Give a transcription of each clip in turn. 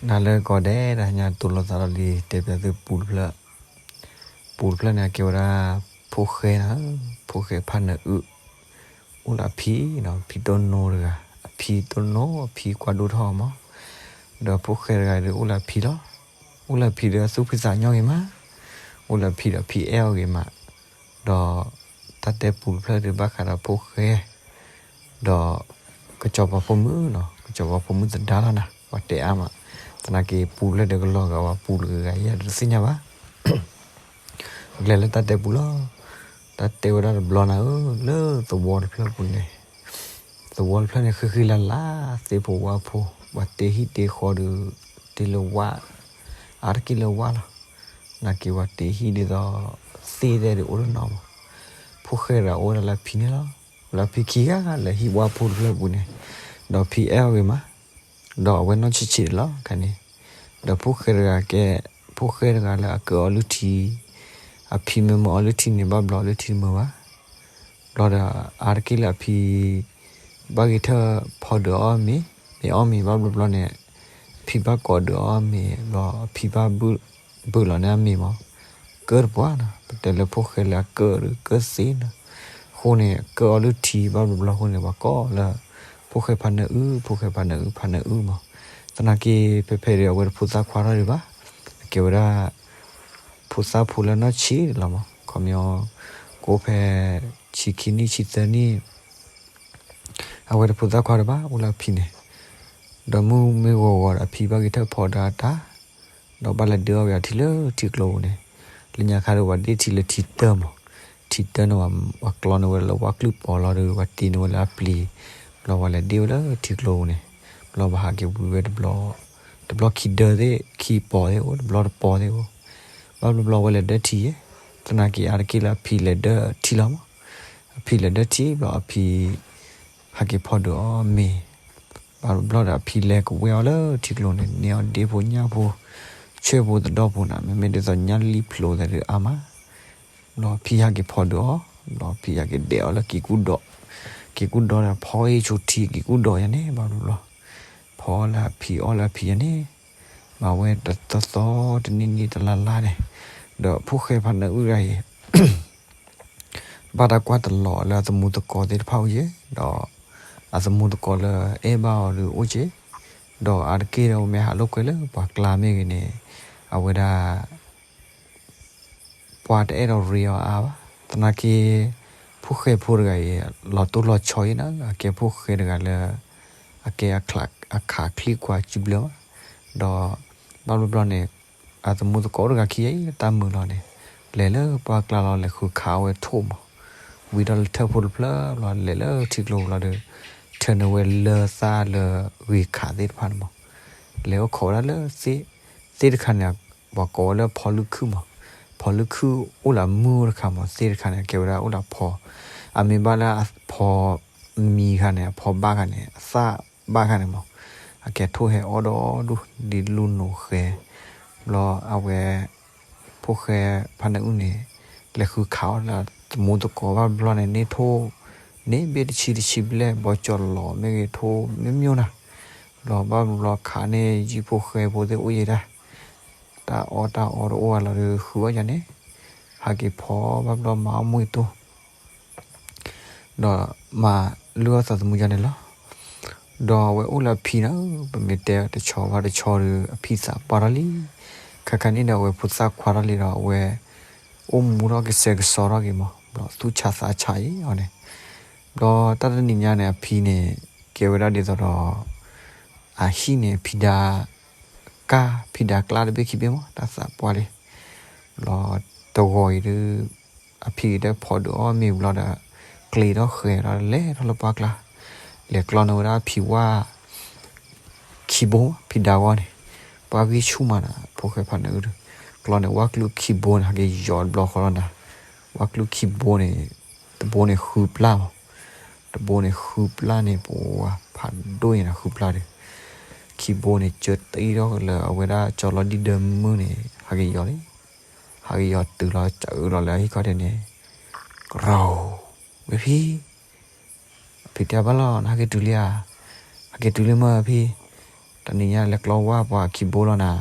နၤလၢကိးဂၤဒဲး တဟါညါ တိၢ်လိာ်သးလီၤလံ တဲပျးသုပူတဖျၢၣ်, ပူတဖျၢၣ်န့ၣ် အကဲဝဲဒၣ် ဖိၣ်ဃဲနၤဧၢ, ဖိၣ်ဃဲဖါနၢအုၣ်, အိၣ်လၢအဖံနီၤ, ဖံတိၢ်နိတဂၤ, အဖံတိၢ်နိ အဖံကွၢ်ဒိၣ်ထီၣ်အီၤမး, ဒီးဖိၣ်ဃဲတဂၤဒီးအိၣ်လၢအဖံလီၤ. အိၣ်လၢအဖံဒီးသူၣ်ဖှံသးညီဂ့ၤမး, အိၣ်လၢအဖံဒီးအဖံအဲၣ်အီၤဂ့ၤမး, ဒီးတၢ်တဲပူတဖျၢၣ်ဒီးဘၣ်ဃးဒီးဖိၣ်ဃဲ ဒီး ကစီၤပၤဖိမုၣ်နီၤ, ကစီၤပၤဖိမုၣ်သဒါလီၤနၤ, ပှၤတဲအါမး, သနာ်က့ပူတဖျၢၣ်ဒီးကလီၤဂာ်ဝဲ ပူတဂၤဂၤ ယဲဒၣ်တသ့ၣ်ညါဘၣ်. ကျဲၤလၢတၢ်တဲပူလီၤ. တၢ်တဲဝဲဒၣ်တဘျီနၤဧၢ, လၢသဝီတဖျၢၣ်ပူၤန့ၣ်, သဝီတဖျၢၣ်န့ၣ် ဃံဃံလၤလၤ, သ့ၣ်ဖိဝၣ်ဖိ, ပှၤတ့ဟံၣ်တ့ဃီဒီး တ့လၢဝၣ်, အါတက့ၢ်လၢဝၣ်လီၤ. သနာ်က့ပှၤတ့ဟံၣ်ဒ်သိး သ့ၣ်သ့ၣ်ဒီးအိၣ်တနီၤမး, ဖိၣ်ဃဲတဂၤအိၣ်ဝဲဒၣ်လၢအဖံန့ၣ်လီၤ. လၢအဖံခံဂၤလၢဟံၣ်ဝၣ်ဖိတဖျၢၣ်ပူၤန့ၣ်, ဒီးဖံအဲၣ်အီၤဂ့ၤမး, ဒီးအဝဲနီၢ်ဆံးဆံးလီၤခါန့ၣ်, ဒီးဖိၣ်ဃဲတဂၤကဲ, ဖိၣ်ဃဲတဂၤလၢအကၢအီလုၢ်ထံ, အဖံမ့ၢ်မၢအီလုၢ်ထံန့ၣ် ဘၣ်ဘျီအီလုၢ်ထံတမုာ်ဘၣ်. ဘျီဒီးအါတက့ၢ်လၢအဖံ ဘၣ်ဂ့ၤထၢၣ်ဖီဒုးအီၣ်မ့ၤ, မ့ၢ်အီၣ်မ့ၤဘၣ်ဘျီဘျီန့ၣ်, အဖံဘၣ်ကိးဒုးအီၣ်မ့ၤ, ဘျီအဖံဘၣ်ဘုၣ်လီၤန့ၢ်အမ့ၤမး, ကၢတပှၢ်နီၤ, ပတဲလၢဖိၣ်ဃဲလၢအကၢဒီးကၢသ့နီၤ, အဃိန့ၣ် ကၢအီလုၢ်ထံဘၣ်ဘျီဘျီအဃိန့ၣ် ပှၤကိးလၢ ဖိၣ်ဃဲဖါနၢအုၣ်, ဖိၣ်ဃဲဖါနၢအုၣ်, ဖါနၢအုၣ်မး. သနာ်က့ ဖဲဖဲဒီးအဝဲတဖိသၣ်ခွါထီၣ်ဒံးဘၣ်, အကဲဝဲဒၣ် ဖိသၣ်ဖိလၢနီၢ်ဆံးလီၤမး, ခီပညီ ကအိၣ်ဖဲ ဆံခံနံၣ် ဆံသၢနံၣ် အဝဲတဖိသၣ်ခွါဒံးဘၣ် အိၣ်လၢအဖံန့ၣ်, ဒီးမုၢ်မ့ၢ်ဂီၤဂီၤဒီးအဖံဘၣ်ဂ့ၤထၢၣ်ဖီဒုးအတၢ်, ဒီးဘၣ်လဲၤဒၢအီၣ်ဝဲအထံလၢထံကျိပူၤန့ၣ်, လၢညါခါဒီးပှၤဒ့ထံလၢထံတၢမး, ထံတၢန့ၣ် ပှၤကျီန့ၢ်ဝဲလၢဝၣ်ကျုၢ်ပီၤလီၤဒီး ပှၤတ့န့ၢ်ဝဲလၢအပျံၤ, ဘျီပှၤလဲၤဒ့ဝဲလၢထံကျိပူၤန့ၣ်, ဘျီပှၤဟးက့ၤဝံၤဝဲတဘျီ, တဘျီခံဒၢသ့ၣ် ခံပီၤသ့ၣ်အိၣ်, တဘျီတပီၤသ့ၣ်အိၣ်, ဘၣ်ဘျီဘျီဝဲလဲၤဒၢထံယဲ, သနာ်က့အါတက့ၢ်လၢအဖံလဲၤဒၢထံလီၤမး, အဖံလဲၤဒၢထံဘျီအဖံ ဟးက့ၤဖီဒုးအီၣ်မ့ၤ, ဘၣ်ဘျီဒီးအဖံလဲၤကဝဲအီၤလၢထံကျိန့ၣ်, န့ၢ်အီၤဒ့ဖိညၣ်ဖိ, ဆၢဖိသဒီဖိနၤ, မ့မ့ၢ်ဒ်သိးညၣ်လံၣ်ဖျိသးဒီးအါမး, ဘျီအဖံဟးက့ၤဖီဒုးအီၣ်, ဘျီအဖံဟးက့ၤဒဲးအီၤလၢက့ၤကူၣ်ဒီး, က့ၤကူၣ်ဒီးဒီးဖီအ့ၣ်ဆိထံ က့ၤကူၣ်ဒီးယၤန့ၣ်, ဘၣ်ဘျီဘျီ, ဖီအီၣ်လၢအဖံအီၣ်လၢအဖံယၤန့ၣ်, မၤဝဲတသီသီတနံၣ်နံၣ်တလါလါန့ၣ်, ဒီးဖိၣ်ဃဲဖါနၢအုၣ်တဂၤအံၤ ဘၣ်တၢ်ကွၢ်တလီၤလၢအသမူသကိးသ့ၣ်တဖၣ်အိၣ်ယဲ, ဒီးအသမူသကိးလၢအဲၣ်ဘၣ်အီၤဒီးအိၣ်က့, ဒီးအါတက့ၢ်ဒီးမ့ၢ်ဟးလိာ်ကွဲလၢပှၤကျါမ့ၢ်ဂ့ၤန့ၣ်, အဝဲဒၣ် ပှၤတအဲၣ်ဒိးရ့အီၤအါဘၣ်. သနာ်က့ ဖိၣ်ဃဲဖိတဂၤအံၤ လီၤတိၢ်လီၤဆီအံၤန့ၣ် အကဲဖိၣ်ဃဲတဂၤလၢ အကဲအခးချံကွၢ်စုဘျၢဘၣ်, ဒီးဘၣ်ဘျီဘျီန့ၣ် အသမူသကိးတဂၤခံဂၤအံၤ တၢ်မုာ်လီၤန့ၣ် လဲၤလၢပှၢ်ကျါလီၤ လဲၤဃုခးအဝဲထိၣ်မး, ဝံၤဒီးလၢထၢၣ်ဖိတဖျၢၣ်ဘျီ လဲၤလၢထံကျိပူၤလီၤဒီး ထၢန့ၢ်ဝဲလၢသၣ်လၢဂ့ၤခးသ့ၣ်တဖၣ်န့ၣ်မး, လဲၤအိၣ်ခိးဝဲဒၣ်လၢသ့ၣ်, သ့ၣ်တခါန့ၣ် ပှၤကိးဝဲလၢဖီလုၢ်ခုၣ်မး, ဖီလုၢ်ခုၣ်အိၣ်လၢမုၢ်တခါမး, သ့ၣ်တခါန့ၣ် အကဲဝဲဒၣ်အိၣ်လၢဖီ, အမ့ၢ်ဘၣ်လၢအဖီမံၤခါန့ၣ် အဖီဘၣ်ခါန့ၣ် အသၣ်ဘၣ်ခါန့ၣ်မး, အကဲထိၣ်ဟဲအီၣ်ဒီဒူၣ် ဒ်လူၢ်နိၣ်ဃဲ, ဘျီအဝဲ ဖိၣ်ဃဲဖါနၢအုၣ်န့ၣ် လဲၤဃုခးအီၣ်လၢသမူသကိးဘၣ်ဘျီန့ၣ် န့ၢ်ထိၣ်, န့ၢ်ဘ့ၣ်တဆံတဆံဘျဲၣ် ဘီကၠီလီၤမ့ၢ်ဂ့ၤ ထိၣ်မ့ၢ်မ့ၢ်နၤ, ဘျီဘၣ်ဘျီခးန့ၢ်ယုၢ်ဖိၣ်ဃဲဖိသ့ၣ်အိၣ်ယဲဒၣ်, တၢ်အီၣ်တၢ်အီတအိၣ်အါလီၤဒီး ဃုအီၣ်ယၤန့ၣ်, ဟးက့ၤဖီဘၣ်ဘျီမၤအီၣ်မူအံၤတိၢ် ဒီးမၤလုၢ်အီၣ်သးသမူယါန့ၣ်လီၤ. ဒီးအဝဲအိၣ်လၢအဖံန့ၣ် ပမ့ၢ်တဲတဆီဘၣ်တဆီဒီး အဖံသးပှၢ်ထီၣ်လံ, ခါခါန့ၣ်ဒီး အဝဲဖိသၣ်ခွါထီၣ်လံဒီး အဝဲအိၣ်မူထီၣ်ကစဲးကစီထီၣ်က့ၤမး, ဘျီသူၣ်ဆါသးဆါအံၤအီၤန့ၣ်, ဘျီတၢ်တနံၤညါန့ၣ် အဖံန့ၣ် ကဲဝဲဒၣ်ဒ်သိးဒီး အဟံၣ်န့ၣ် ဖံဒါ ကၢ် ဖံဒါကျါတဘ့ၣ်ခံဘ့ၣ်မး တၢ်သးပှၢ်လံ, ဘျီတဂီၤအံၤဒုး အဖံကတၢၢ်ဖီဒုးအီၣ်မ့ၤဘျီဒီး ကျ့ထီၣ်ဃဲၤဒီးလဲၤထီၣ်လၢပှၢ်ကျါ, လဲၤကျီန့ၢ်ဝဲဒၣ်ဖံဝၣ် ခံဘိ ဖံဒါဂီၢ်န့ၣ်, ပှၤဂံၢ်ဆူၣ်မးနၤ ဖိၣ်ဃဲဖါနၢအုၣ်ဒီး, ကျီန့ၢ်ဝၣ်ကျုၢ်ခံဘိန့ၣ် ဟးက့ၤယီၤတဘျီဃီလီၤနၤ, ဝၣ်ကျုၢ်ခံဘိန့ၣ်, တဘိန့ၣ်ဃုပျၢ်မး, တဘိန့ၣ်ဃုပျၢ်န့ၣ် ပဝဲဖးဒိၣ်အံၤနၤ ဃုပျၢ်ဒီး, ခံဘိန့ၣ် ကၢတံထီၣ်လၢအဝဲဒၣ်ကၠီလီၤဒံၣ်ဒၢမုၢ်န့ၣ် ဟးက့ၤယီၤလံ, ဟးက့ၤယီၤတုၤလီၤစးအုလီၤလၢအဟံၣ်ခီဒဲးန့ၣ်, ကရီ, ဝဲဖံ အဖံတဲဘၣ်လီၤ နဟဲက့ၤတုၤလံဧါ, ဟဲက့ၤတုၤလံမ့ၢ်ဖံ, တ တနံၤညါလဲၤကျီဝၣ်ပှၤခံဘိလီၤနၤ,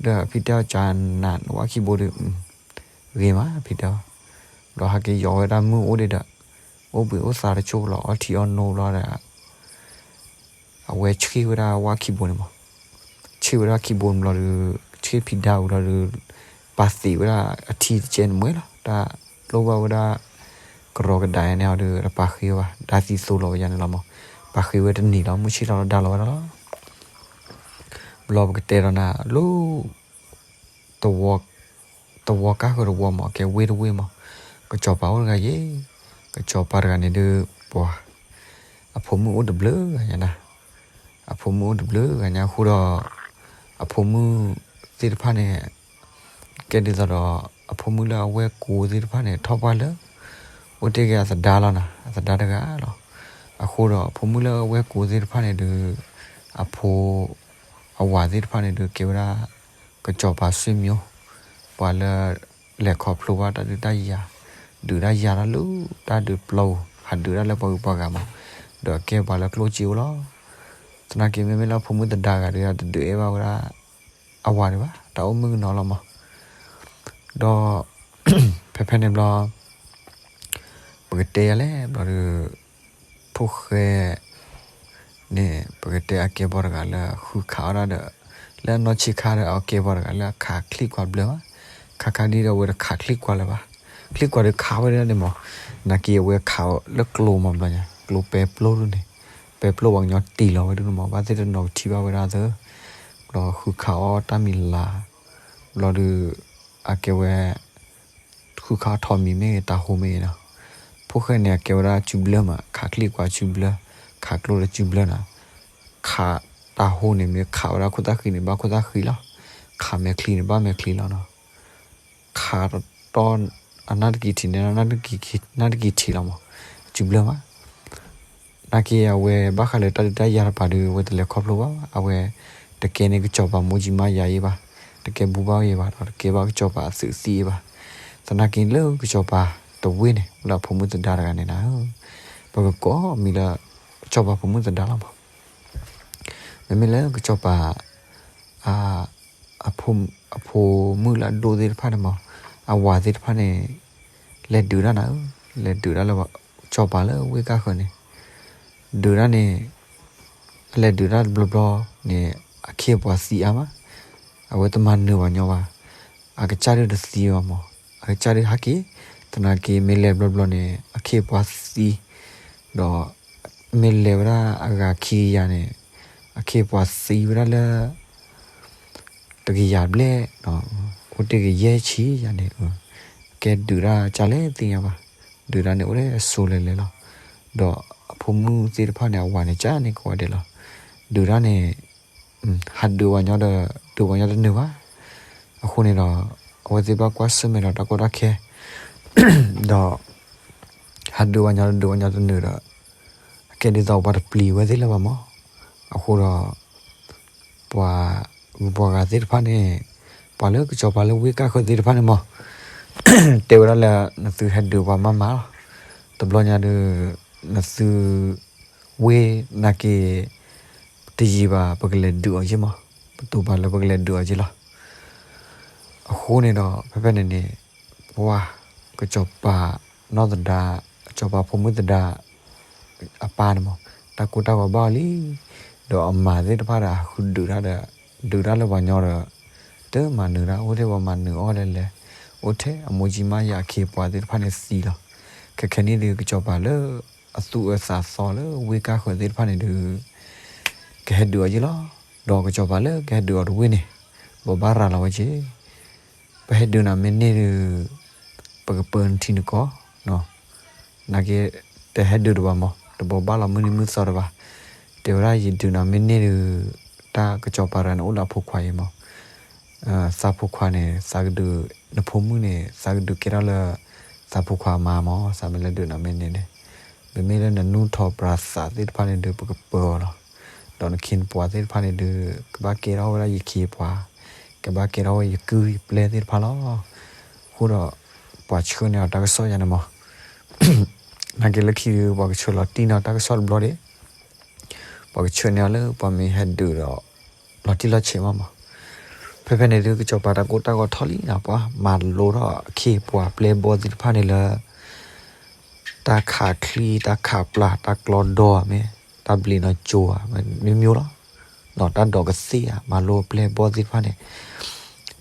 ဒီးဖံတဲအီၤ ကနၤဝၣ်ခံဘိဒီး ဂ့ၤမး ဖံတဲအီၤ, ဘျီဟဲက့ၤယီၤဝဲဒၣ်မုၢ်အိၣ်ဒံးဒီး, အိၣ်ဘှံးအိၣ်သါတဆိၣ်လီၤ အီထံအီနိဘျီဒီး အဝဲဆ့ၣ်ဝဲဒၣ်ဝၣ်ခံဘိန့ၣ်မး, ဆ့ၣ်ဝဲဒၣ်ခံဘိန့ၣ်ဘျီဒီး, ဆ့ၣ်ဖံဒါဝံၤလီၤဒီး, ပာ်သံးဝဲဒၣ်အထံတကဲန့ၣ်မ့ၢ်လီၤ, တၢ်လိၣ်ဘၣ်ဝဲဒၣ် ကရီကဒးန့ၣ်အီၤဒီး တပာ်ဃ့ဝဲဘၣ်, ဒါသံသိလီၤဝဲယၤန့ၣ်လီၤမး, ပာ်ဃ့ဝဲတနံၤလီၤ မုၢ်ဆ့ၣ်ထီၣ်လီၤဒါလီၤဝဲဒၣ်လီၤ. ဘျီပကတဲဒီးနၤလၢ သဝီကါဃၢၤတဝီမး ကဲဝ့ၢ်တဝ့ၢ်မး, ကစီၤပၤအိၣ်တဂၤယဲ, ကစီၤပၤတဂၤန့ၣ်ဒီး ပှၤ အဖိမုၣ်အိၣ်တဘျုးဂၤညါနၤ, အဖိမုၣ်အိၣ်တဘျုးဂၤညါအဃိဒီး, အဖိမုၣ်သ့ၣ်တဖၣ်န့ၣ် ကဲဒ်သိးဒီး အဖိမုၣ်လၢအဝဲၢ်ကိသ့ၣ်တဖၣ်န့ၣ် ထီၣ်ပှၢ်လၢ အိၣ်တ့ၢ်က့ၤအသဒါလီၤနၤ, အသဒါတဂၤလီၤ. အဃိဒီးအဖိမုၣ်လၢအဝဲၢ်ကိသ့ၣ်တဖၣ်န့ၣ်ဒီး, အဖိ အဝၤသ့ၣ်တဖၣ်န့ၣ်ဒီး ကဲဝဲဒၣ် ကစီၤပၤဆွေမျိုး, ပှၤလၢ လဲၤခီဖျိဘၣ်တၢ်ဒုးတၢ်ယၤ, ဒုးတၢ်ယၤတၢ်လၢ တၢ်ဒုးပျီပူၤ ဟးဒုးတၢ်လၢပှၤဂုၤပှၤဂၤမး, ဒီးကဲပှၤလၢကျိၣ်စ့အိၣ်လီၤ. သနာ်က့မ့မ့ၢ်လၢအဖိမုၣ်သဒါဂၤဒီး တဒုးအဲၣ်ဘၣ်ဝဲဒၣ် အဝၤဒံးဘၣ်, တၢ်အိၣ်မုၣ်ကနီၤလီၤမး. ဒီး ဖဲဖဲန့ၣ်ဘျီ ပကတဲယၤလဲၣ်ဘျီဒီး ဖိၣ်ဃဲ န့ၣ် ပကတဲအကဲပှၤတဂၤလၢဃုခးအီၣ်ဒၣ်ဒီး, လၢအနီၢ်ဆံးခါဒီး အကဲပှၤတဂၤလၢအခးချံကွၢ်ဘျၢမး, ခါခါဒ်ဒီးအဝဲတခးချံကွၢ်လၢၤဘၣ်, ချံကွၢ်ဒီးခးဝဲဒၣ်န့ၣ်မး, သနာ်က့အဝဲခးလၢကျိမးဘျီညါ, ကျိပဲပျိဒ်န့ၣ်, ပဲပျိပှၤကညီတ့ၢ်လီၤဝဲဒၣ်န့ၣ်မး ဘၣ်သ့ၣ်တနီၤကထံၣ်ဘၣ်ဝဲဒၣ်သၢ, ဘျီဃုခးအီၣ်တၢ်မံၤလၤ, ဘျီဒီး အကဲဝဲ ဃုခးအီၣ်ထိးမံၤမ့ၢ်ဂ့ၤ တၤဟိမ့ၢ်ဂ့ၤနီၤ, ဖိၣ်ဃဲန့ၣ် အကဲဝဲဒၣ်စုဘျၢမး, ခးချံကွၢ်စုဘျၢ, ခးကျိဒီးစုဘျၢနီၤ, ခးတၤဟိန့ၣ် မ့ၢ်ခးဝဲဒၣ်ခိၣ်သၣ်ဃံန့ၣ် ဘၣ်ခိၣ်သၣ်ဃံလီၤ, ခးမဲာ်ချံန့ၣ် ဘၣ်မဲာ်ချံလီၤနီၤ, ခးတီတီ အနၢ်တကံထံးန့ၣ် နၢ်တကံထံးလီၤမး, စုဘျၢမး နာ်က့အဝဲဘၣ်ဃးလၢတၢ်ဒုးတၢ်ယၤတပၤဒီး အဝဲတလဲၤခီဖျိဘၣ်, အဝဲတကဲန့ၢ်ကစီၤပၤမူကံမါယၤယံဘၣ်, တကဲဘူဘၣ်ယံဘၣ်ဒီး တကဲဘၣ်ကစီၤပၤအသုးသံယံဘၣ်. သနာ်က့လၢကစီၤပၤတဝ့ၢ်န့ၣ် အိၣ်လၢအဖိမုၣ်သဒါတဂၤန့ၣ်နၤ, ပကကိးမံၤလၢ ကစီၤပၤဖိမုၣ်သဒါလီၤမး. မ့မ့ၢ်လၢကစီၤပၤ အ အဖိမုၣ်လၢအဒိၣ်သ့ၣ်တဖၣ်န့ၣ်မး, အဝၤသ့ၣ်တဖၣ်န့ၣ် လဲၤဒုးတၢ်နၤဧၢ, လဲၤဒုးတၢ်လၢ ကစီၤပၤလၢဝ့ၢ်ကၢ်ဃၢၤန့ၣ်, ဒုးတၢ်န့ၣ်, အလဲၤဒုးတၢ်တဘျီဘျီန့ၣ် အခ့အပှၤသံအါမး, အဝဲတမၤနၢၤပှၤညီဘၣ်, အကစၢ်ဒုးတသံဘၣ်မး, အကစၢ်ဒုးဟဲက့ၤ, သနာ်က့မ့ၢ်လဲၤဘျီဘျီန့ၣ် အခ့အပှၤသံ, ဒီး မ့ၢ်လဲၤဝဲဒၣ်အဂၤခံကယၤန့ၣ်, အခ့အပှၤသံဝဲဒၣ်လၢ တကယၤဘျဲၣ်, အိၣ်တ့ၢ်ကယဲၢ်ဆံယၤန့ၣ်, ကဲဒုးတၢ်ကလဲၣ်သ့ၣ်ညါဘၣ်, ဒုးတၢ်န့ၣ်အိၣ်လၢအစိၤလဲၤလဲၤလီၤ. ဒီးအဖိမုၣ်သ့ၣ်တဖၣ်န့ၣ် အဝၤန့ၣ်ကန့ၣ်ကိးဂၤဒဲးလီၤ. ဒုးတၢ်န့ၣ် ဟးဒုးပှၤညီဒီး ဒုးပှၤညီတနၢၤဘၣ်. အဃိန့ၣ်ဒီး အဝဲသ့ၣ်ဘၣ်ကွၢ်ဆၢၣ်မဲာ်ဒီးတၢ်ကီတၢ်ခဲ ဒီး ဟးဒုးပှၤညီဒီး ဒုးပှၤညီတနၢၤဒီး အကဲဒ်သိးပှၤတပျံၤဝဲသ့ၣ်လၢၤဘၣ်မး. အဃိဒီး ပှၤဂုၤပှၤဂၤသ့ၣ်တဖၣ်န့ၣ်, ပှၤလၢကစီၤပၤလၢဝ့ၢ်ကၢ်ဃၢၤသ့ၣ်တဖၣ်န့ၣ်မး, တဲဝဲဒၣ်လၢ နသုဟဲဒုးပှၤမးမးလီၤ. တဘျီညါဒီး နသု ဝ့ၢ်နာ်က့ တယံာ်ဘၣ် ပကလဲၤဒုးအီၤက့မး, ပတိာ်ပာ်လၢပကလဲၤဒုးအီၤက့လီၤ. အဃိန့ၣ်ဒီး ဖဲဖဲန့ၣ်န့ၣ် ပှၤ ကစီၤပၤနီၢ်သဒါ, ကစီၤပၤဖိမုၣ်သဒါ အပၢ်န့ၣ်မး, တၢ်ကိၢ်တၢ်ဂီၤဘၣ်အီၤလံ, ဒီးအမါသ့ၣ်တဖၣ်ဒီး ဟးဃုဒုးတၢ်ဒီး ဒုးတၢ်လၢပှၤညီဒီး တမၤနၢၤတၢ်, အိၣ်ထဲပှၤမၤနၢၤအီၤလဲၤလဲၤ, အိၣ်ထဲအမိၢ်ကၠံမါယၤအခ့အပှၤသ့ၣ်တဖၣ်န့ၣ်သံလီၤ. ခဲခဲနံၣ်ဒီး ကစီၤပၤလၢအသူအသးသီလၢဝ့ၢ်ကၢ်ဃၢၤသ့ၣ်တဖၣ်န့ၣ်ဒီး ကဟဲဒုးအီၤက့လီၤ. ဒီးကစီၤပၤလၢကဟဲဒုးအီၤတဝ့ၢ်န့ၣ် ဘိးဘၣ်ရၤလီၤဝဲက့ၤ ပဟဲဒုးနၤမ့ၢ်န့ၢ်ဒီး ပကပၢနထံနကီၢ်, နာ်က့ တဟဲဒုးတဘၣ်မး, တဘိးဘၣ်လီၤမုၢ်နံၤမုၢ်သီတဘၣ်. တဲဝဲဒၣ်ယဒုးနၤမ့ၢ်န့ၢ်ဒီး တၢ်ကစီၤပၤတဂၤန့ၣ်အိၣ်လၢအဖိခွါအံၤမး, သးဖိခွါန့ၣ် သးကဒုး နဖိမုၣ်န့ၣ် သးကဒုးကဲထီၣ်လၢ သးဖိခွါအမါမး, သးမ့ၢ်လၢဒုးနၤမ့ၢ်န့ၢ်န့ၣ်, မ့မ့ၢ်လၢနနူၢ်ထီၣ်ပြးသးသ့ၣ်တဖၣ်န့ၣ်ဒီး ပကပၢအီၤလီၤ. ဒီးနခ့နပှၤသ့ၣ်တဖၣ်န့ၣ်ဒီး ကဘၣ်ကဲထီၣ်ဝဲဒၣ်ယခ့ယပှၤ, ကဘၣ်ကဲထီၣ်ဝဲယကုၢ်ယပျဲၢ်သ့ၣ်တဖၣ်လီၤ. အဃိဒီး ပှၤဆှၢန့ၢ်အီၤတၢ်ကစီၣ်ယၤန့ၣ်မး, နာ်က့လၢခံဒီး ပှၤကဆှၢလီၤတံၢ်န့ၢ်အီၤတၢ်ကစီၣ်တဘျီဒီး ပှၤကဆှၢန့ၢ်အီၤလၢပှၤမ့ၢ်ဟဲဒုးဒီး လီၤတံၢ်လီၤဆဲးမးမး. ဖဲဖဲန့ၣ်ဒုး ကစီၤပၤတၢ်ကိၢ်တၢ်ဂီၤထီၣ်လံနီၤ, ပှၤမၤလိထီၣ်အခ့အပှၤပျဲၢ်ဘီၣ်သ့ၣ်တဖၣ်န့ၣ်လၢ တၢ်ခးချံ တၢ်ခးပျၢ် တၢ်ကျီဒီဧါမ့ၢ် တၢ်ဘျံးနီၤကၠိဧါ မ့ၢ်မ့ၢ်လီၤ, ဒီးတၢ်ဒိးကသ့ၣ်ဧါ မၤလိပျဲၢ်ဘီၣ်သ့ၣ်တဖၣ်န့ၣ်,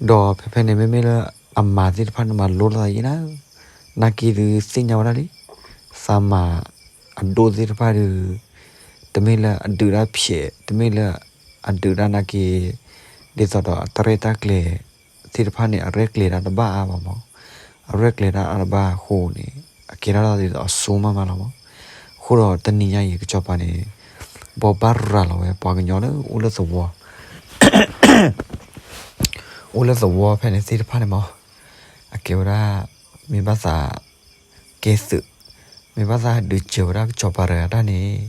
ဒီးဖဲဖဲန့ၣ် မ့မ့ၢ်လၢအမၤသ့ၣ်တဖၣ်န့ၣ် မၤလိလိာ်သးယံၤနၤ, နာ်က့ဒုးသ့ၣ်ညါဝဲဒၣ်လံ, သးမၤအဒိၣ်သ့ၣ်တဖၣ်ဒုး တမ့ၢ်လၢအဒုးတၢ်ဖျဲး တမ့ၢ်လၢအဒုးတၢ်နာ်က့, ဒ်သိးဒီးအတရဲၣ်တၢ်ကျဲၤသ့ၣ်တဖၣ်န့ၣ် အရဲၣ်ကျဲၤတၢ်တဘၣ်အါဘၣ်မး, အရဲၣ်ကျဲၤတၢ်အါတဘၣ်အဃိန့ၣ် အကဲထီၣ်ဒ်သိးအစိမးမးလီၤမး. အဃိဒီးတနံၤညါအံၤ ကစီၤပၤန့ၣ် ဘိးဘၣ်ရၤလီၤဝဲပှၤကညီလၢအိၣ်လၢသဝီ အိၣ်လၢသဝီဖဲန့ၣ်သ့ၣ်တဖၣ်န့ၣ်မး, အကဲဝဲဒၣ် မ့ၢ်ဘၣ်သးကဲသုး, မ့ၢ်ဘၣ်သးဒုးစၢၤဝဲဒၣ်ကစီၤပၤတဂၤတၢ်န့ၣ်,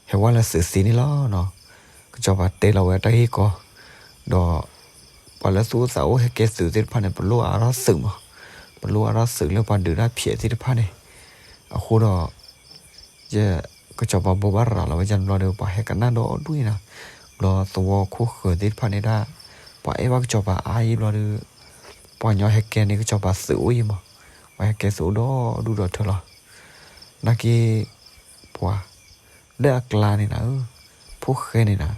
ဟဲဝဲလၢသုးသ့န့ၣ်လီၤ. ကစီၤပၤတဲလီၤဝဲတၢ်ဂ့ၢ်ကီ, ဒီးပှၤလၢသူၣ်အိၣ်သးအိၣ်ဟဲကဲသုးသ့ၣ်တဖၣ်န့ၣ် ပလိၣ်အါထီၣ်သုးမး, ပလိၣ်အါထီၣ်သုးလၢပှၤဒုးတၢ်ဖျဲးသ့ၣ်တဖၣ်န့ၣ်, အဃိဒီး ယ ကစီၤပၤဘိးဘၣ်ရၤလီၤဝဲယၤန့ၣ်ဘျီဒီး ပှၤဟဲကနၣ်ဒီဒူၣ်အံၤနီၤ, ဘျီသဝီခိၣ်ဃၢၤသ့ၣ်တဖၣ်န့ၣ်ဒၣ်, ပှၤအဲၣ်ဘၣ်ကစီၤပၤအါယံၤဘျီဒီး, ပှၤကညီဟဲကဲန့ၢ်ကစီၤပၤသုးအိၣ်ယံၤမး, ပှၤဟဲကဲသုးအိၣ်ဒီဒူၣ်ဒီထၢလီၤ. နာ်က့ ပှၤ လၢအကျါန့ၣ်နၤ, ဖိၣ်ဃဲန့ၣ်နၤ,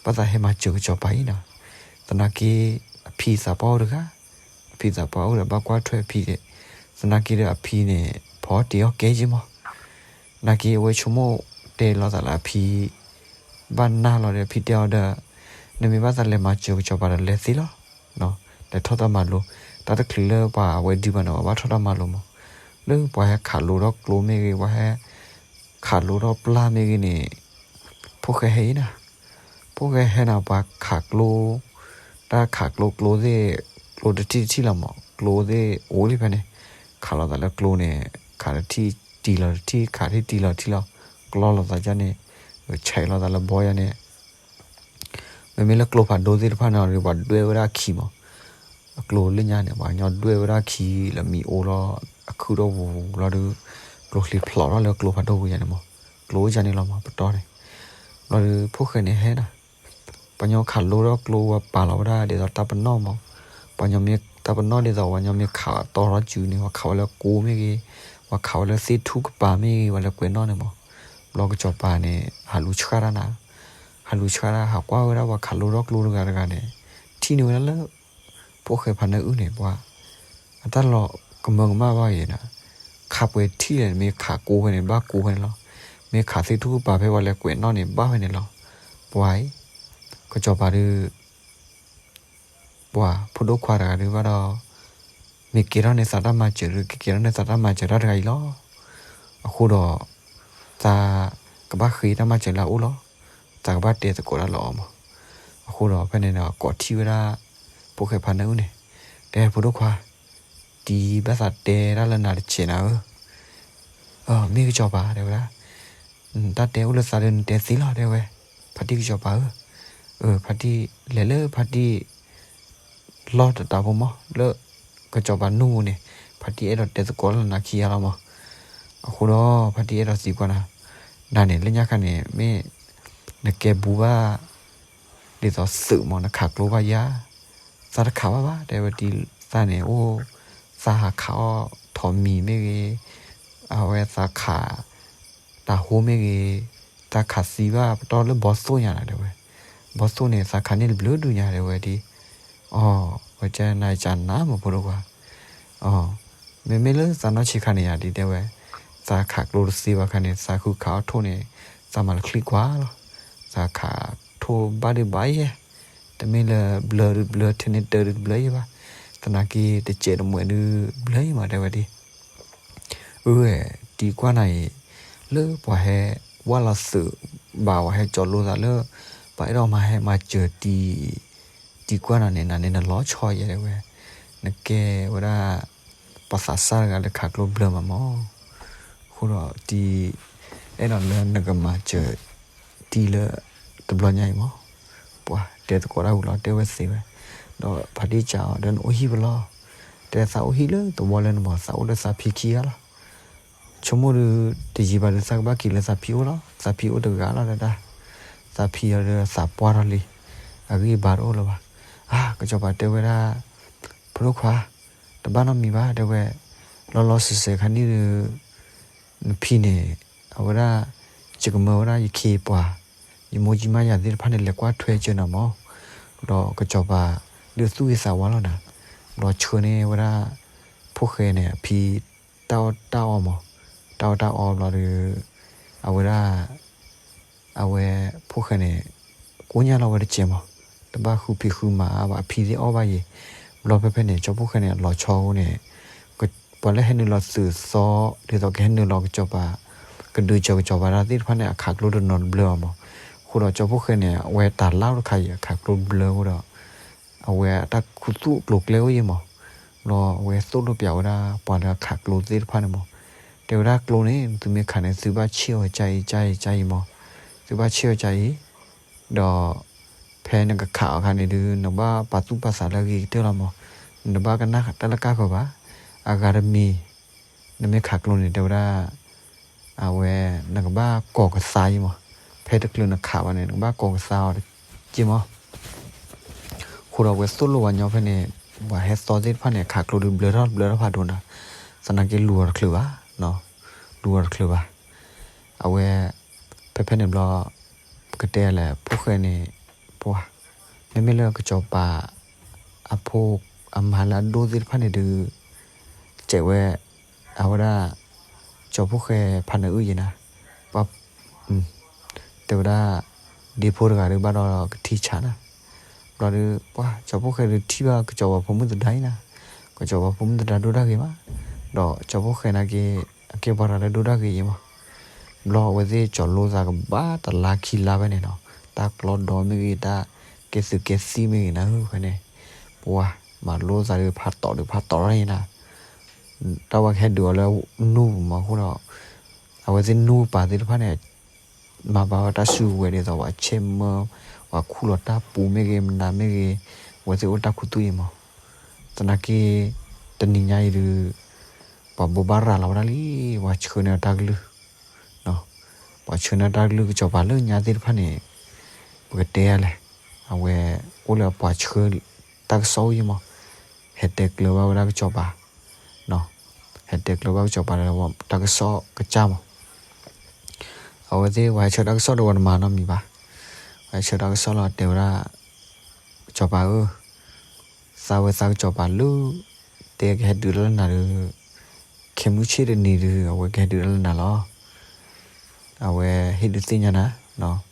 ဘၣ်သးဟဲမၤစၢၤကစီၤပၤအံၤနီၤ, သနာ်က့ အဖံသးပှၢ်အိၣ်တဂၤ, အဖံသးပှၢ်အိၣ်ဒီးဘၣ်ကွၢ်ထွဲအဖံ, သနာ်က့ဒီးအဖံန့ၣ် ဖီတ့ၢ်အီၣ်ကဲယံၤမး, နာ်က့အဝဲဆိကမိၣ်တဲလီၤသးလၢအဖံ ဘၣ်နၢ်လီၤဒီး အဖံတဲအီၤဒီး, နမ့ၢ်ဘၣ်သးလဲၤမၤစၢၤကစီၤပၤဒီးလဲၤသ့လီၤ, လဲၤထီၣ်တၢ်မၤလိ, တၢ်တချုးလၢပှၤအဝဲဒုးဘၣ်န့ၣ် ပှၤဘၣ်ထီၣ်တၢ်မၤလိမး, လၢပှၤဟဲခးလိထီၣ်ကျိမ့ၢ်ဂ့ၤ ပှၤဟဲ ခးလိထီၣ်ပျၢ်မ့ၢ်ဂ့ၤန့ၣ်, ဖိၣ်ဃဲဟဲအံၤနၤ, ဖိၣ်ဃဲဟဲနၤ ပှၤခးကျိ, တၢ်ခးကျိကျိသ့ၣ်, ကျိတထံၣ်တထံၣ်လီၤမး ကျိသ့ၣ်အိၣ်လံဖဲန့ၣ်, ခးလိာ်သးလၢကျိန့ၣ်, ခးတထံၣ်တံၢ်လီၤတထံၣ် ခးတထံၣ်တံၢ်လီၤတထံၣ်လီၤ, ကျီလိာ်သးယါန့ၣ်, ဆဲးလိာ်သးလၢဘီယါန့ၣ် မ့မ့ၢ်လၢကျိဖးဒိၣ်သ့ၣ်တဖၣ်န့ၣ်ဒီး ပှၤဒွဲၣ်ဝဲဒၣ်အခံမး, အကျိလၢညါန့ၣ် ပှၤကညီဒွဲၣ်ဝဲဒၣ်အခံ လၢမံၤအိၣ်လီၤ, အခုၣ်ထီၣ်ပူၤပူၤလီၤဒီး, ကျိချံဖျိးထီၣ်လၢကျိဖးဒိၣ်ပူၤယါန့ၣ်မး, ကျိအိၣ်ယါန့ၣ်လီၤမး ပတီၢ်န့ၣ်, လီၤဒီးဖိၣ်ဃဲန့ၣ်ဟဲနၤ, ပှၤကညီခးလိထီၣ်ကျိဝဲပာ်လီၤဝဲဒၣ်ဒ်သိးတၢ်ပနီၣ်မး, ပှၤကညီမ့ၢ်တၢ်ပနီၣ်ဒ်သိး ပှၤကညီမ့ၢ်ခးတီထီၣ်စုန့ၣ် ပှၤခးဝဲလၢကိမ့ၢ်ဂ့ၤ, ပှၤခးဝဲလၢသ့ၣ်ထူၣ်ကပၤမ့ၢ်ဂ့ၤ ပှၤလဲၤကွဲးနီၣ်န့ၣ်မး, ဘျီကစီၤပၤန့ၣ် ဟးလူၤဆှၣ်တၢ်နၤ, ဟးလူၤဆှၣ်တၢ် ဟးကွၢ်ဝဲဒၣ်ပှၤခးလိထီၣ်ကျိတဂၤတဂၤန့ၣ်, ထံၣ်န့ၢ်ဝဲဒၣ်လၢ ဖိၣ်ဃဲဖါနၢအုၣ်န့ၣ် ပှၤ အတၢ်လီၤကမၢကမၣ်ဘၣ်အံၤနၤ, ခးပှဲၤထံၣ်လဲၣ်န့ၣ် မ့ၢ်ခးကိဖဲန့ၣ် ဘၣ်ကိဖဲန့ၣ်လီၤ, မ့ၢ်ခးသ့ၣ်ထူၣ်ကပၤဖဲပှၤလဲၤကွဲးနီၣ်န့ၣ် ဘၣ်ဖဲန့ၣ်လီၤ, ပှၤအံၤ, ကစီၤပၤဒုး ပှၤဖိဒိၣ်ခွါတဂၤဒုးဘၣ်ဒီး, မ့ၢ်ကဲထီၣ်န့ၢ်သးတၢ်မၤစၢၤဒုး ကကဲထီၣ်န့ၢ်သးတၢ်မၤစၢၤတၢ်တဂၤအံၤလီၤ. အဃိဒီး သးကဘၣ်ဃ့တၢ်မၤစၢၤလၢအအိၣ်လီၤ. သးကဘၣ်တဲသကိးတၢ်လၢအီၤမး. အဃိဒီးဖဲန့ၣ်ဒီး ကိးထီၣ်ဝဲဒၣ် ဖိၣ်ဃဲဖါနၢအုၣ်န့ၣ်, တဲဖိဒိၣ်ခွါ, တံၤဘၣ်သးတဲတၢ်လၢနၤတစဲးနၤဧၢ မ့ၢ်ကစီၤပၤ တဲဝဲဒၣ်, တၢ်တဲအိၣ်လၢသးဒီးနတဲသ့လီၤ တဲဝဲ, ဖါတံၢ်ကစီၤပၤဧၢ, ဖါတံၢ်လဲၤလၢဖါတံၢ်လီၢ်တတးဖိမး လၢကစီၤပၤနူၢ်ပူၤန့ၣ်, ဖါတံၢ်အဲၣ်ဒိးတဲသကိးလၢနၤခံဂၤလီၤမး. အဃိဒီးဖါတံၢ်အဲၣ်ဒိးသံကွၢ်နၤ, နၤန့ၣ် လၢညါခါန့ၣ် မ့ၢ်နကဲဘူးဘၣ် ဒ်သိးသုးမး နခးကျိဘၣ်ယၤ, သးတခးဘၣ်ဘၣ် တဲဝဲ, တံၤသးန့ၣ်အိၣ်, သးဟးခးအီၣ်ထိးမံၤမ့ၢ်ဂ့ၤ, အဝဲသးခး တၤဟိမ့ၢ်ဂ့ၤ, သးခးသံဘၣ်ပတီၢ်လၢဘီသိၣ်ညါနၤ တဲဝဲ, ဘီသိၣ်န့ၣ် သးခးန့ၢ်တဘျုးဒုးညါ တဲဝဲဒ်, အီၤ ဝဲကနၤကနၤမး ဖိဒိၣ်ခွါ, မ့မ့ၢ်လၢသးနီၢ်ဆံးခါန့ၣ်ယၤဒ်တဲဝဲ, သးခးကျိတသ့ဘၣ်ခါန့ၣ် သးဃုခးအီၣ်ထိၣ်န့ၣ်, သးမၤလၢချံကွၢ်လီၤ. သးခးထိၣ်ဘၣ်ဒုးဘၣ်ယဲၢ်, တမ့ၢ်လၢဘျၢဒုးဘျၢ ထဲန့ၣ်တၢ်ဒုးတဘျၢယဲၢ်ဘၣ်, သနာ်က့တစဲးတမှဲးဒုးဘျၢယဲၢ်မး တဲဝဲဒ် အၢ တံၤကွၢ်နၤအံၤ, လၢပှၤဟဲဝၢ်လီၤသုးဘၣ် ပှၤဟဲကၠီလိသးလၢ ပှၤအဲၣ်ဒိးမၤဟဲမၤစၢၤတံၤ, တံၤကွၢ်နၤန့ၣ် နၤန့ၣ်နလီၤဆီယဲၢ် တဲဝဲ, နကဲဝဲဒၣ် ပှၤသးစၢ်တဂၤလၢခးကျိဘျၢမးမး, အဃိဒီးတံၤ အဲၣ်ဒိးလၢနကမၤစၢၤတံၤလၢတဘျီညါအံၤမး, ပှၤတဲသကိးတၢ်ဝံၤလီၤ တဲဝဲသ့ဝဲ, ဒီးဖါတံၢ်စံးအီၤ ဒီးနအိၣ်ဟံၣ်ဖဲလဲၣ်, တဲသးအိၣ်ဟံၣ်လၢသဝီလၢနမး သးအိၣ်လၢသးဖံခံဂၤလီၤ. ဆိကမိၣ်ဒုး တယံာ်ဘၣ်ဒုး သးကဘၣ်က့ၤလၢသးဖံအိၣ်လီၤ, သးဖံအိၣ်တဂၤလီၤဒၣ်, သးဖံးအီၤဒီးသးပှၢ်ထီၣ်လံ, အဂံၢ်အဘါတအိၣ်လၢၤဘၣ်. အါ ကစီၤပၤတဲဝဲဒၣ်, ဖိဒိၣ်ခွါ, တဘၣ်နီတမံၤဘၣ် တဲဝဲ, လီၤလီၤဆဲးဆဲးခါန့ၣ်ဒီး နဖံးန့ၣ် အဝဲဒၣ် ယကမၢဝဲဒၣ်ယခ့ယပှၤ, ယမိၢ်ကံမါယၤသ့ၣ်တဖၣ်န့ၣ် လဲၤကွၢ်ထွဲစၢၤနၤမး. ဒီးကစီၤပၤဒုးသူၣ်ဂ့ၤသးဝါလီၤနၤ, ဒီးဆှၢန့ၢ်ဝဲဒၣ် ဖိၣ်ဃဲန့ၣ်အဖံ တၢ်အီၣ်တၢ်အီမး, တၢ်အီၣ်တၢ်အီဘျီဒီး အဝဲဒၣ် အဝဲဖိၣ်ဃဲန့ၣ် ကိညၢ်လီၤဝဲတစဲးမး, တဘၣ်ဃုဖံးဃုမၤဘၣ် အဖံသ့ၣ်အီၣ်ဘၣ်ယဲၤ, ဘျီဖဲဖဲန့ၣ် ကၠီဖိၣ်ဃဲန့ၣ် အလီၤဆီအဃိန့ၣ် ပှၤလၢဟဲနုာ်လီၤသုးသီ ဒ်သိးကဟဲနုာ်လီၤကစီၤပၤ ကဒုးစၢၤကစီၤပၤတၢ်သ့ၣ်တဖၣ်န့ၣ် အခးကျိတနီၤတဘျၢအီၤမး. အဃိဒီးကၠီဖိၣ်ဃဲန့ၣ် အဝဲတၢ်လၢတခါအံၤ အခးကျိတဘျၢအဃိဒီး အဝဲအတၢ်ခူသူၣ်အကျိၤကျဲအိၣ်ယဲၤမး. ဘျီအဝဲသိၣ်လိပျးဝဲဒၣ်ပှၤလၢအခးကျိသ့ၣ်တဖၣ်န့ၣ်မး, တဲဝဲဒၣ်ကျိန့ၣ် သုမ့ၢ်ခးန့ၣ် သုဘၣ်ဆ့ၣ်အီၤကအံၤကအံၤကအံၤမး, သုဘၣ်ဆ့ၣ်အီၤကအံၤ ဒီး ဖဲနကခးအီၤအခါန့ၣ်ဒုး နကဘၣ်ပာ်သူၣ်ပာ်သးလၢအဂ့ၤကတၢၢ်လီၤမး, နတဘၣ်ကနၣ်တၢ်လၢကၢ်ဃၢၤဘၣ်. အဂၤတမံၤ နမ့ၢ်ခးကျိန့ၣ် တဲဝဲဒၣ် အဝဲ နကဘၣ်ကိးကသါယဲၤမး, ဖဲတချုးနခးဘၣ်န့ၣ် နကဘၣ်ကိးကသါအီၤတက့ၢ်မး. အဃိဒီးအဝဲသိၣ်လိဝဲညီဖဲန့ၣ် ပှၤဟဲသီသ့ၣ်တဖၣ်န့ၣ် ခးကျိဒုးဘျၢထီၣ်တဘျၢထီၣ်ဖးဒိၣ်နၤ, သနာ်က့လူၤအီၤတချုးဘၣ်, လူၤအီၤတချုးဘၣ်. အဝဲ ဖဲဖဲန့ၣ်ဘျီ ပကတဲလဲၣ် ဖိၣ်ဃဲန့ၣ် ပှၤ မ့မ့ၢ်လၢကစီၤပၤ အဖိ အမါလၢအဒိၣ်သ့ၣ်တဖၣ်န့ၣ်ဒုး စဲးဝဲ အဝဲဒၣ် ကၠီဖိၣ်ဃဲဖးနၢအုၣ်ယဲၤနၤ, ပှၤ တဲဝဲဒၣ် ဒ့ဖိတဂၤဒုးဘၣ်ဒီးကထံဆးနၤ, ဘျီဒုး ပှၤကၠီဖိၣ်ဃဲဒုးထံၣ်ဘၣ်ကစီၤပၤဖိမုၣ်သဒါအံၤနၤ, ကစီၤပၤဖိမုၣ်သဒါဒိၣ်ဒၣ်ဂ့ၤမး, ဒီးကၠီဖိၣ်ဃဲနာ်က့ အကဲပှၤတဂၤလၢဒိၣ်ဒၣ်ဂ့ၤယဲၤမး. ဘျီအဝဲသ့ၣ်ကၠီၤလိသးကဘၣ်တလါခံလါဖဲန့ၣ်နီၤ, တၢ်ကျီဒီမ့ၢ်ဂ့ၤ တၢ်ကဲသုးကဲသံၣ်မ့ၢ်ဂ့ၤနၤဧၢ ဖဲန့ၣ်, ပှၤ မၤလိသးဒုးဖးတီးဒုးဖးတီးထီၣ်ယဲၤနၤ, တၢ်ဝဲကဟဲဒုးအီၤလၢနူၢ်ပူၤမးအဃိဒီး အဝဲသ့ၣ်နူၢ်ပၤသ့ၣ်တဖၣ်န့ၣ် မၤဘၣ်ဝဲတၢ်စုကဝဲၤဒ်သိးပှၤဆဲးမၢ ပှၤခူၣ်လီၤတၢ်ပူၤမ့ၢ်ဂ့ၤ မနုၤမ့ၢ်ဂ့ၤ အဝဲသ့ၣ်အိၣ်တၢ်ခူသူၣ်ယဲၤမး. သနာ်က့ တနံၤညါအံၤဒုး ပှၤဘိးဘၣ်ရၤလီၤဝဲဒၣ်လံ ပှၤဆှၢန့ၢ်တၢ်ကလုၢ် ပှၤဆှၢန့ၢ်တၢ်ကလုၢ်ကစီၤပၤလၢညါသ့ၣ်တဖၣ်န့ၣ် ပကတဲလဲၣ်, အဝဲအိၣ်လၢပှၤဆှၢတၢ်ကစီၣ်အိၣ်ယဲၤမး, ဟဲတဲကျၢၤဘၣ်ဝဲဒၣ်ကစီၤပၤ, ဟဲတဲကျၢၤဘၣ်ကစီၤပၤလၢတၢ်ကစီၣ်ကစၢ်မး. အဝဲသ့ၣ်ပှၤဟဲဆှၢတၢ်ကစီၣ်ဒီးပှၤတမၤနီတမံၤဘၣ်, ပှၤဟဲဆှၢတၢ်ကစီၣ်လီၤတဲဝဲဒၣ် ကစီၤပၤဧၢ သးဝဲသးကစီၤပၤလၢ တဲကဟဲဒုးတၢ်လၢနၤဒီး ခဲမုၢ်ဆ့ၣ်တနံၤဒီး အဝဲကဟဲဒုးတၢ်လၢနၤလီၤ. အဝဲဟ့ၣ်ဒုးသ့ၣ်ညါနၤ, ဒ်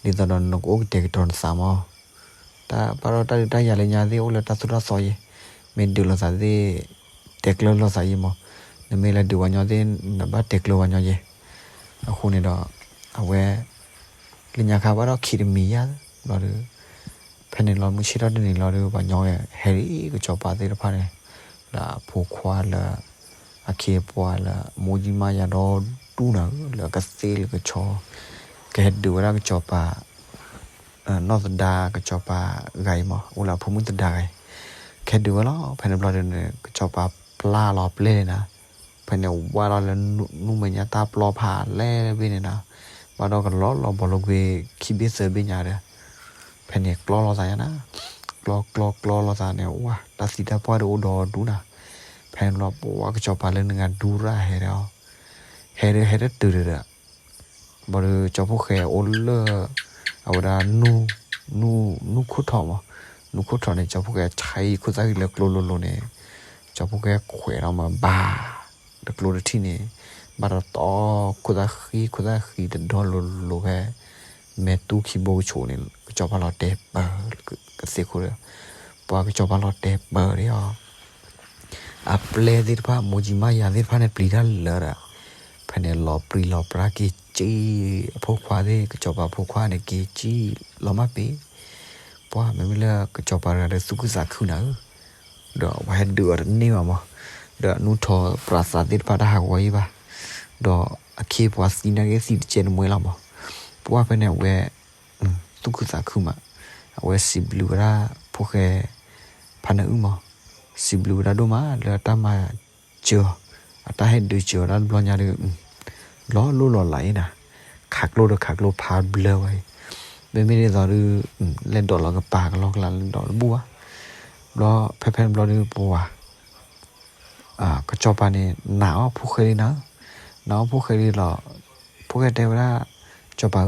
သိးဒီးနကအိၣ်ကတဲာ်ကတီၤနသးမး. တၢ်ဘၣ်ဒီးတၢ်ဒုးတၢ်ယၤလၢညါသ့ၣ်အိၣ်လၢတၢ်သိၣ်တၢ်သီယဲၤ, မ့ၢ်ဒုးလိာ်သးသ့ၣ် တဲကျၢၤလိာ်သးယဲၤမး, နမ့ၢ်လၢဒုးဝဲညီသ့ၣ် နဘၣ်တဲကျၢၤဝဲညီယဲၤ. အဃိန့ၣ်ဒီး အဝဲ လၢညါခါဘၣ်ဒီးခံတမံၤယါဘျီဒီး ဖဲန့ၣ်လီၤ မုၢ်ဆ့ၣ်ထီၣ်တနံၤလီၤဒီး ပှၤညီဟဲလံကစီၤပၤသ့ၣ်တဖၣ်န့ၣ် လၢအဖိခွါလၢ အခ့အပှၤလၢ မိၢ်ကံမါယၤဒီဒူၣ်နၤဧၢ လၢအကသ့ၣ်လၢကဆီ ကဟဲဒုးဝဲဒၣ်ကစီၤပၤ နီၢ်သဒါကစီၤပၤဂၤအံၤမး အိၣ်လၢအဖိမုၣ်သဒါဂၤအံၤ ကဟဲဒုးဝဲလီၤ. ဖဲန့ၣ်ဘျီဒီး ကစီၤပၤပျၢ်လီၤပျဲၢ်န့ၣ်နၤ ဖဲန့ၣ်ဝါလီၤလၢနူမဲာ်ညါတၢ်ပျီဖးလဲၢ်ဘ့ၣ်န့ၣ်နၤ ဘၣ်ဒီးကလီလီၤဘီလီကွံာ်ခံဘ့ၣ်သၢဘ့ၣ်ညါဒီး ဖဲန့ၣ်ကျီလိာ်သးညါနၤ ကျီကျီကျီလိာ်သးန့ၣ် ဝါ တၢ်သံတၢ်ပှၢ်ဒီးအိၣ်ဒီဒူၣ်နၤ ဖဲန့ၣ်ဘျီ ပဝါကစီၤပၤလၢနဂၤဒူရၣ်ဟဲဒီး ဟဲဒီးဟဲတတုၤဒီး ဘၣ်ဒီးကၠီဖိၣ်ဃဲအိၣ်လၢ အဝဲဒၣ် နူၢ်ခိၣ်ထီၣ်မး နူၢ်ခိၣ်ထီၣ်န့ၣ် ကၠီဖိၣ်ဃဲဆဲးခိၣ်သၣ်ဃံလၢကျိလိၤလိၤန့ၣ် ကၠီဖိၣ်ဃဲခွဲးဒီးမးဘၣ် တကျိတထံၣ်န့ၣ် ဘၣ်ဒီးတီခိၣ်သၣ်ဃံ ခိၣ်သၣ်ဃံတဒီလိၤလိၤဖဲ မဲာ်တူၢ်ခံဘိကဆိးန့ၣ် ကစီၤပၤလီၤတဲာ်ပၢၤ ကသ့ၣ်ခိၣ်ဒီး ပှၤကစီၤပၤလီၤတဲာ်ပၢၤဒီး အပျဲၢ်သ့ၣ်တဖၣ် မိၢ်ကံမါယၤသ့ၣ်တဖၣ်န့ၣ် ပျံၤတၢ်လၢာ်ဒီး ဖဲန့ၣ်လီၤပြံလီၤပြါက့ၤက့ၤ အဖိခွါသ့ၣ် ကစီၤပၤဖိခွါန့ၣ်က့ၤက့ၤလီၤမၢ်ပ့ၤ ပှၤမ့မ့ၢ်လၢကစီၤပၤတဂၤဒီးသူၣ်ခုသးခုနၤဧၢ ဒီးပှၤဟဲဒုးအီၤတန့ၢ်ဘၣ်မး ဒီးအနူၢ်ထီၣ်ပြးသးသ့ၣ်တဖၣ်တၢ်ဟးဂီၤယံၤဘၣ် ဒီးအခ့အပှၤသံနာ်က့သံတကဲတမှဲလီၤမး ပှၤဖဲန့ၣ်အဝဲ သူၣ်ခုသးခုမး အဝဲစံးဘျုးဝဲဒၣ် ဖိၣ်ဃဲ ဖးနၢအုၣ်မး စံးဘျုးဝဲဒၣ်ဒိၣ်မး လၢအတၢ်မၤစၢၤအီၤ အတၢ်ဟဲဒုးစၢၤအီၤတၢ်တဘျီညါဒီး လီၤလိၢ်လီၤလးအံၤနၤ ခးကျိဒီးခးကျိဖးဘျၢဝဲအံၤ မ့မ့ၢ်ဒ်သိးဒုး လဲၤဒိးလီၤကပၤကလီကလးလဲၤဒိးတဘူၣ်ဘၣ်. ဘျီဖဲဖဲန့ၣ်ဘျီဒုးပှၤ ကစီၤပၤန့ၣ် နာ်အီၤဖိၣ်ဃဲလံနၤ, နာ်အီၤဖိၣ်ဃဲလံလီၤ. ဖိၣ်ဃဲတဲဝဲဒၣ်, စီၤပၤဧၢ,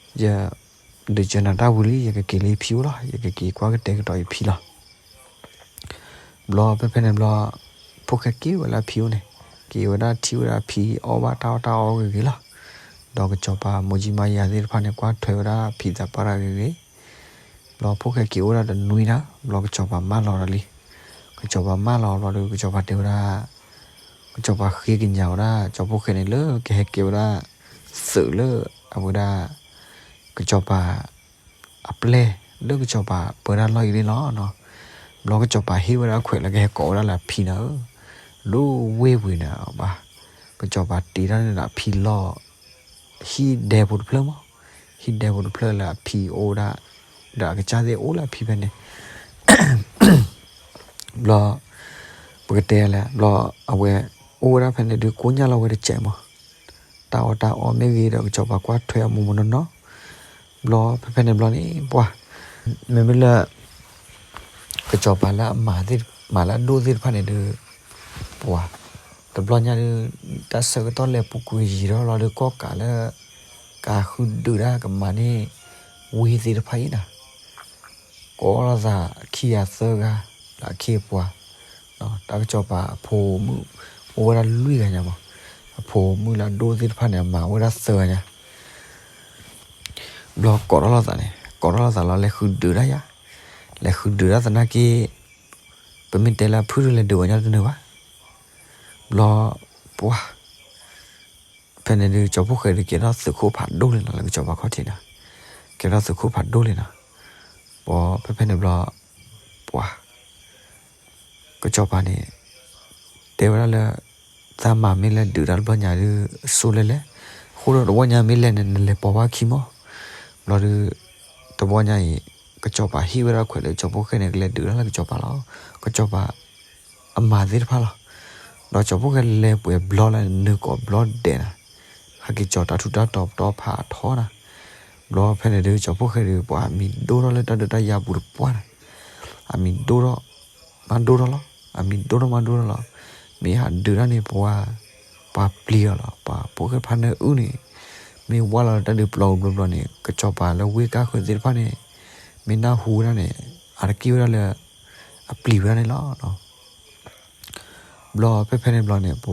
ယဒုးစၢၤနၤတၢ်ဝံၤလံ ယကက့ၤလၢယဖံအိၣ်လီၤ, ယကက့ၤကွၢ်ကတဲာ်ကတီၤယဖံလီၤ. ဘျီဖဲဖဲန့ၣ်ဘျီ ဖိၣ်ဃဲက့ၤဝဲလၢအဖံအိၣ်န့ၣ်, က့ၤဝဲဒၣ်ထံၣ်ဝဲဒၣ်အဖံအီၣ်ဘၣ်တၢ်အီၣ်တၢ်အီဂ့ၤဂ့ၤလီၤ. ဒီးကစီၤပၤမိၢ်ကၠံမါယၤသ့ၣ်တဖၣ်န့ၣ် ကွၢ်ထွဲဝဲဒၣ်ဖံသးပှၢ်တၢ်ဂ့ၤဂ့ၤ. ဘျီဖိၣ်ဃဲက့ၤအိၣ်ဒၣ်တနွံနၤ ဘျီကစီၤပၤမၢလီၤဒီးလံ. ကစီၤပၤမၢလီၤဘျီဒီး ကစီၤပၤတဲဝဲဒၣ်, ကစီၤပၤဃ့ကညးဝဲဒၣ် ကၠီဖိၣ်ဃဲန့ၣ်လၢကဟဲကဲဝဲဒၣ် သုးလၢအဝဲဒၣ် ကစီၤပၤအပျဲၢ် လၢကစီၤပၤပၢတၢ်လီၢ်အံၤန့ၣ်လီၤ. ဘျီကစီၤပၤဟ့ၣ်ဝဲဒၣ်ခွဲးလၢကဟဲကိးဝဲဒၣ်လၢအဖံနၤဧၢ, ဒိၣ်ဝ့ၢ်ဝံၤန့ၣ်ဘၣ်, ကစီၤပၤတ့ထီၣ်န့ၣ်ဒီးအဖံလီၢ် ဟံၣ်ဒဲဖိတဖျၢၣ်မး, ဟံၣ်ဒဲဖိတဖျၢၣ်လၢအဖံအိၣ်ဝဲဒၣ်, ဒီးအကစၢ်သ့ၣ်အိၣ်လၢအဖံဖဲန့ၣ် ဘျီ ပကတဲလဲၣ် ဘျီအဝဲအိၣ်ဝဲဒၣ်ဖဲန့ၣ်ဒုး ကိညၢ်လီၤဝဲတစဲးမး, တၢ်အီၣ်တၢ်အီမ့ၢ်ဂ့ၤဒီး ကစီၤပၤကွၢ်ထွဲအမိၢ်မိၢ်နီၢ်နီၢ်. ဘျီဖဲဖဲန့ၣ်ဘျီန့ၣ် ပှၤ မ့မ့ၢ်လၢ ကစီၤပၤလၢအမၤသ့ၣ် မၤလၢအဒိၣ်သ့ၣ်တဖၣ်န့ၣ်ဒုး ပှၤ တဘျီညါဒုး တၢ်ဆၢကတီၢ်လဲၤပူၤကွံာ်ယံာ်ထီၣ်လီၤဒီး ကီၢ်ကးလၢ ကဃုဒုးတၢ်ကမၤန့ၢ် ဝ့ၢ်သ့ၣ်တဖၣ်အံၤနၤ ကိးလိာ်သးခံဂၤသၢဂၤ လၢအခ့အပှၤ, တၢ်ကစီၤပၤအဖိမုၣ် အိၣ်ဝဲဒၣ်လွံၢ်ဂၤညါမး, အဖိမုၣ်လၢအဒိၣ်သ့ၣ်တဖၣ်န့ၣ် အမၤအိၣ်ဝဲဒၣ်သၢဂၤညါ. ဘျီကိးထီၣ်လိာ်သးန့ၣ် ကိးထီၣ်လိာ်သးလီၤ လဲၤဃုဒုးတၢ်ယၤ, လဲၤဃုဒုးတၢ်သနာ်က့ ပမ့ၢ်တဲလၢအဖုၣ်ဒုးလဲၤဒုးဝဲညီတနုာ်ဘၣ်. ဘျီ ပှၤ ဖဲန့ၣ်ဒုး ကၠီဖှိၣ်ဃဲဒုးကဲထီၣ်သုးခိၣ်ဖးဒိၣ်လံနီၤ လၢကစီၤပၤခီၣ်ထံးနီၤ, ကဲထီၣ်သုးခိၣ်ဖးဒိၣ်လံနီၤ. ပှၤဖဲဖဲန့ၣ်ဘျီ ပှၤ ကစီၤပၤန့ၣ် တဲဝဲဒၣ်လၢ သးမၤမ့ၢ်လဲၤဒုးတၢ်တဘျီညါဒုး အစိလဲၤလဲၤ, အဃိဒီးတဘျီညါမ့ၢ်လဲၤန့ၣ် နလဲၤပိာ်ဝဲခံမီၢ်. ဘျီဒုး တဘျီညါအံၤ ကစီၤပၤဟ့ၣ်ဝဲဒၣ်ခွဲးလၢ ကၠီဖှိၣ်ဃဲန့ၣ်ကလဲၤဒုးတၢ်လၢကစီၤပၤလီၤ. ကစီၤပၤ အမၤသ့ၣ်တဖၣ်လီၤ. ဒီးကၠီဖှိၣ်ဃဲလဲၤပှဲၤဘျီလၢနုာ်ကိးဘျီဒဲးနၤ, ဟဲက့ၤကၠီၤတၢ်ထူးတၢ်တီၤပတီဖးထီနၤ. ဘျီဖဲန့ၣ်ဒုး ကၠီဖှိၣ်ဃဲဒုး ပှၤအမံၤဒိၣ်ထီၣ်လၢတၢ်ဒုးတၢ်ယၤပူၤတပှၢ်နၤ, အမံၤဒိၣ်ထီၣ် မၤဒိၣ်ထီၣ်လီၤ. အမံၤဒိၣ်ထီၣ်မၤဒိၣ်ထီၣ်လီၤ. မ့ၢ်ဟးဒုးတၢ်န့ၣ် ပှၤ ပှၤပျံၤအီၤလီၤ. ပှၤဖိၣ်ဃဲဖါနၢအုၣ်န့ၣ် မ့ၢ်ဝါလီၤလၢတၢ်ဒုးပျီပူၤဘျီဘျီန့ၣ် ကစီၤပၤလၢဝ့ၢ်ကၢ်ဃၢၤသ့ၣ်တဖၣ်န့ၣ် မ့ၢ်နၢ်ဟူဝဲဒၣ်န့ၣ် အါတက့ၢ်ဝဲဒၣ်လၢ အပျံၤဝဲဒၣ်န့ၣ်လီၤ. ဘျီဖဲဖဲန့ၣ်ဘျီန့ၣ် ပှၤ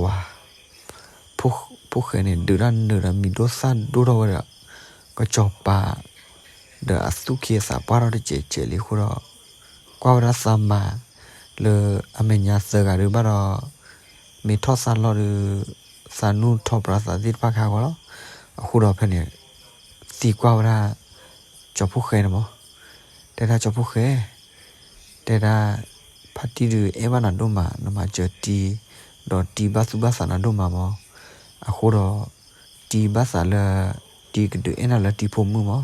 ဖိၣ်ဃဲန့ၣ် ဒုးတၢ်နုာ်ဒီးမံၤဒိၣ်သၣ်ဒိၣ်ထီၣ်ဝဲဒီး ကစီၤပၤ ဒီးအသူၣ်က့သးပှၢ်ထီၣ်တစဲးစဲးလံအဃိဒီး ကွၢ်ဝဲဒၣ်သးမၤလၢအမဲာ်ညါသၢဂၤဒုးဘၣ်ဒီး မ့ၢ်ထီၣ်သးလီၤဒုး သးနူၢ်ထီၣ်ပြးသးသ့ၣ်တဖၣ်ခါဂီၤလီၤ. အဃိဒီးဖဲန့ၣ် သံကွၢ်ဝဲဒၣ် ကၠီဖှိၣ်ဃဲန့ၣ်မး, တဲဒၣ်ကၠီဖှိၣ်ဃဲ တဲဒၣ် ဖါတံၢ်ဒုးအဲၣ်ဘၣ်နၤဒိၣ်မး နမၤစၢၤတံၢ် ဒီးတံၢ်ဘၣ်သူၣ်ဘၣ်သးနၤဒိၣ်မးမး, အဃိဒီး တံၢ်ဘၣ်သးလၢ တံၢ်ကဒုးအဲၣ်နၤလၢတံၢ်ဖိမုၣ်မး,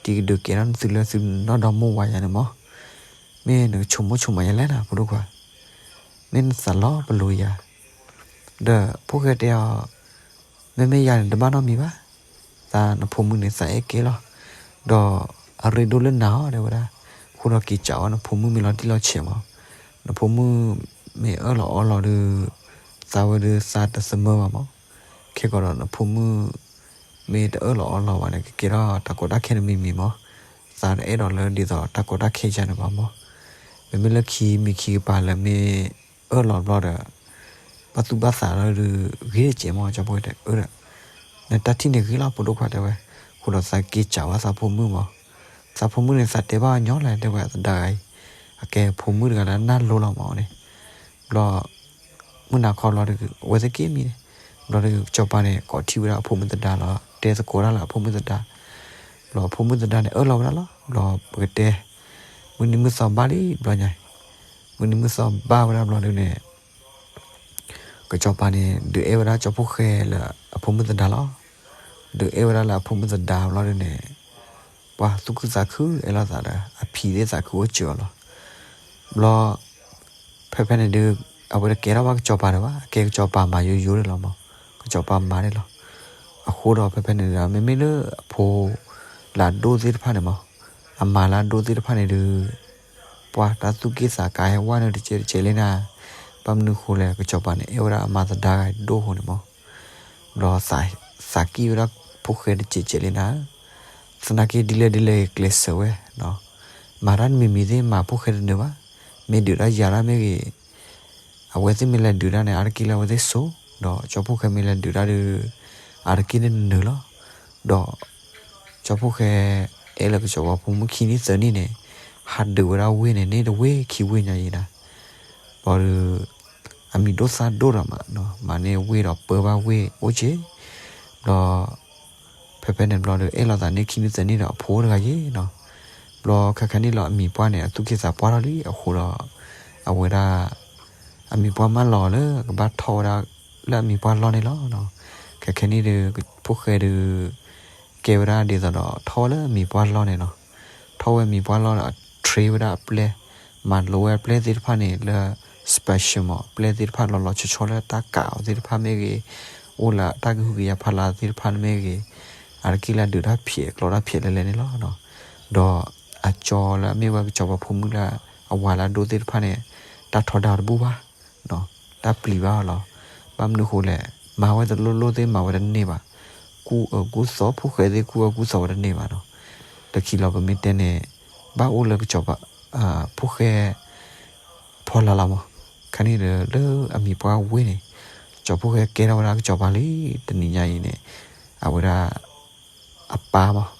တံၢ်ကဒုးကဲထီၣ်နသုလၢသုနီၢ်ဒီမါဝၤယၤန့ၣ်မး, မ့ၢ်နကဆိကမိၣ်ဆိကမးယလဲၣ်နၤ ဖိဒိၣ်ခွါ, မ့ၢ်နသးလီၤပလိာ်ယၤ, ဒီးဖိၣ်ဃဲတဲအီၤ မ့မ့ၢ်ယၤန့ၣ်တဘၣ်နီတမံၤဘၣ်, သးနဖိမုၣ်န့ၣ်သးအဲၣ်ကဲလီၤ, ဒီးအရ့ဒိၣ်လၢနၤအီၤ တဲဝဲဒၣ်, အဃိဒီးက့ၤစးဝဲနဖိမုၣ်မ့ၢ်လီၤတံၢ်လီၤဆဲးမး, နဖိမုၣ်မ့ၢ်အၢၣ်လီၤအီလီၤဒီး သးဝဲဒုးသးတသမၢဘၣ်မး, ခဲကီးဒီးနဖိမုၣ် မ့ၢ်တအၢၣ်လီၤအီလီၤဘၣ်န့ၣ် ကကဲထီၣ်တၢ်ကီတၢ်ခဲတမံၤမံၤမး, သးတအဲၣ်ဒိးလၢဒ်သိးတၢ်ကီတၢ်ခဲယါန့ၣ်ဘၣ်မး, မ့မ့ၢ်လၢခံမံၤခံကပၤလၢမ့ၢ်အၢၣ်လီၤဘျီဒီး ဘၣ်သူၣ်ဘၣ်သးလီၤဒုး ဂ့ၤတစဲးမး ကၠီဖှိၣ်တဲအၢ နတၢ်ထံၣ်န့ၣ်ဂ့ၤလီၤ ဖိဒိၣ်ခွါတဲဝဲ, အဃိဒီးသးက့ၤစးဝဲသးဖိမုၣ်မး, သးဖိမုၣ်န့ၣ်သးတဲဘၣ်ညီလဲၣ် တဲဝဲသဒါဂၤအံၤ, အကဲဖိမုၣ်တဂၤလၢနၢ်လိလီၤမးန့ၣ်, ဘျီ မုၢ်နၤခီဘျီဒီး အဝဲသ့ၣ်က့ၤမံၤန့ၣ်, ဘျီဒီး ကစီၤပၤန့ၣ် ကိးထီၣ်ဝဲဒၣ်အဖိမုၣ်သဒါလီၤ, တဲသကိးတၢ်လၢအဖိမုၣ်သဒါ, ဘျီအဖိမုၣ်သဒါန့ၣ် အၢၣ်လီၤဝဲဒၣ်လီၤ, ဘျီပကတဲ မုၢ်နံၤမုၢ်သီဘၣ်လံဘျီညါ, မုၢ်နံၤမုၢ်သီဘၣ်ဝဲဒၣ်ဘျီဒုးန့ၣ် ကစီၤပၤန့ၣ် ဒုးအဲၣ်ဝဲဒၣ်ကၠီဖှိၣ်ဃဲလၢအဖိမုၣ်သဒါလီၤ, ဒုးအဲၣ်ဝဲဒၣ်လၢအဖိမုၣ်သဒါဘျီဒုးန့ၣ် ပှၤသူၣ်ခုသးခုအဲၣ်လိာ်သးဒီး အဖံသ့ၣ်သးခုအိၣ်စၢၤအီၤလီၤ, ဘျီ ဖဲဖဲန့ၣ်ဒုး အဝဲတကဲထီၣ်ဘၣ်ကစီၤပၤဒီးဘၣ်, အကဲကစီၤပၤမၤယိယိဒၣ်လီၤမး, ကစီၤပၤမၤဒၣ်လီၤ, အဃိဒီးဖဲဖဲန့ၣ်ဒီး မ့မ့ၢ်လၢအဖိ လၢအဒိၣ်သ့ၣ်တဖၣ်န့ၣ်မး, အမၤလၢအဒိၣ်သ့ၣ်တဖၣ်န့ၣ်ဒီး ပှၤတၢ်သူၣ်က့ၣ်သးကါဟဲဝဲန့ၣ်တစဲးတစဲးလံနၤ, ဘၣ်မနုၤဃိလဲၣ် ကစီၤပၤန့ၣ်အဲၣ်ဝဲဒၣ်အမါသဒါဂၤဒိၣ်အဃိန့ၣ်မး, ဘျီသးကံၣ်ဝဲဒၣ်ဖိၣ်ဃဲတစဲးတစဲးလံနၤ, သနာ်က့ဒ်လဲၣ်ဒ်လဲၣ်ဂ့ၤကျဲးစၢးဝဲ, မၤတၢ်တမံၤမံၤသ့ၣ်မၤဖိၣ်ဃဲတနၢၤဘၣ်, မ့ၢ်ဒုးတၢ်ယၤတၢ်မ့ၢ်ဂ့ၤ အဝဲသ့ၣ်မ့ၢ်လဲၤဒုးတၢ်န့ၣ် အါတက့ၢ်လၢအဝဲသ့ၣ်စိၤ, ဒီးကၠီဖိၣ်ဃဲမ့ၢ်လဲၤဒုးတၢ်ဒီး အါတက့ၢ်န့ၣ်နၢၤလီၤ. ဒီးကၠီဖိၣ်ဃဲအဲၣ်လၢကစီၤပၤဖိမုၣ်ခံနံၣ်သၢနံၣ်န့ၣ်, ဟးဒုးဝဲဒၣ်ဝ့ၢ်န့ၣ် န့ၢ်တဝ့ၢ်ခံဝ့ၢ်ညါအံၤနၤ, ဘျီဒီး အမံၤဒိၣ်သၣ်ဒိၣ်ဒီးမး, မၤန့ၢ်ဝ့ၢ်ဒီးပၢဘၣ်ဝ့ၢ်အိၣ်က့ၤ, ဘျီ ဖဲဖဲန့ၣ်ဘျီဒီး အဲၣ်လိာ်သးန့ၢ်ခံနံၣ်သၢနံၣ်ဒီးအဖိတဂၤယ့ၤနီၤ, ဘျီခဲခါန့ၣ်လီၤအမံၤပှၢ်န့ၣ် အသူၣ်က့သးပှၢ်ထီၣ်လံအဃိဒီး အဝဲဒၣ် အမံၤပှၢ်မၢလီၤလၢကဘၣ်ထီၣ်ဝဲဒၣ်လၢအမံၤပှၢ်လီၢ်န့ၣ်လီၤ. ခဲခဲန့ၣ်ဒီး ဖိၣ်ဃဲဒီး ကဲဝဲဒၣ်ဒ်သိးဒီးထီၣ်ဝဲလၢအမံၤပှၢ်လီၢ်န့ၣ်နီၤ, ထီၣ်ဝဲအမံၤပှၢ်လီၢ်ဒီး အ train ဝဲဒၣ်အပျဲၢ်, မၤလိဝဲအပျဲၢ်သ့ၣ်တဖၣ်န့ၣ်လၢ special မး ပျဲၢ်သ့ၣ်တဖၣ်လီၤလီၤဆီဆီလၢတၢ်ကးအီၤသ့ၣ်တဖၣ်မ့ၢ်ဂ့ၤ, အိၣ်လၢတၢ်ကဟုကယာ်ဖးလၢ်သ့ၣ်တဖၣ်မ့ၢ်ဂ့ၤ, အါတက့ၢ်လၢအဒုးတၢ်ဖျဲးကျီတၢ်ဖျဲးလဲၣ်လဲၣ်န့ၣ်လီၤ. ဒီးအကၠီလၢအမ့ၢ်ဝဲကစီၤပၤဖိမုၣ်လၢ အဝၤလၢအဒိၣ်သ့ၣ်တဖၣ်န့ၣ် တၢ်ထီဒါတဘူၣ်ဘၣ်, တၢ်ပျံၤဘၣ်အီၤလီၤ. ဘၣ်မနုၤဃိလဲၣ်, မၤဝဲတလိၣ်လိၣ်သ့ၣ်မၤဝဲတန့ၢ်ဘၣ်, ကူၣ်အၢကူၣ်သီ ဖိၣ်ဃဲသ့ၣ်ကူၣ်အၢကူၣ်သီဝဲတန့ၢ်ဘၣ်နီၤ. တခီလီၤပမ့ၢ်တဲန့ၣ် ဘၣ်အိၣ်လၢကစီၤပၤ ဖိၣ်ဃဲ ဖီလာ်လီၤမး, ခါန့ၣ်ဒီးလၢအမံၤပှၢ်ဝ့ၢ်န့ၣ် ကၠီဖိၣ်ဃဲကဲထီၣ်ဝဲဒၣ်ကစီၤပၤလံ, တနံၤညါအံၤန့ၣ် အဝဲဒၣ် အပၢ်မး,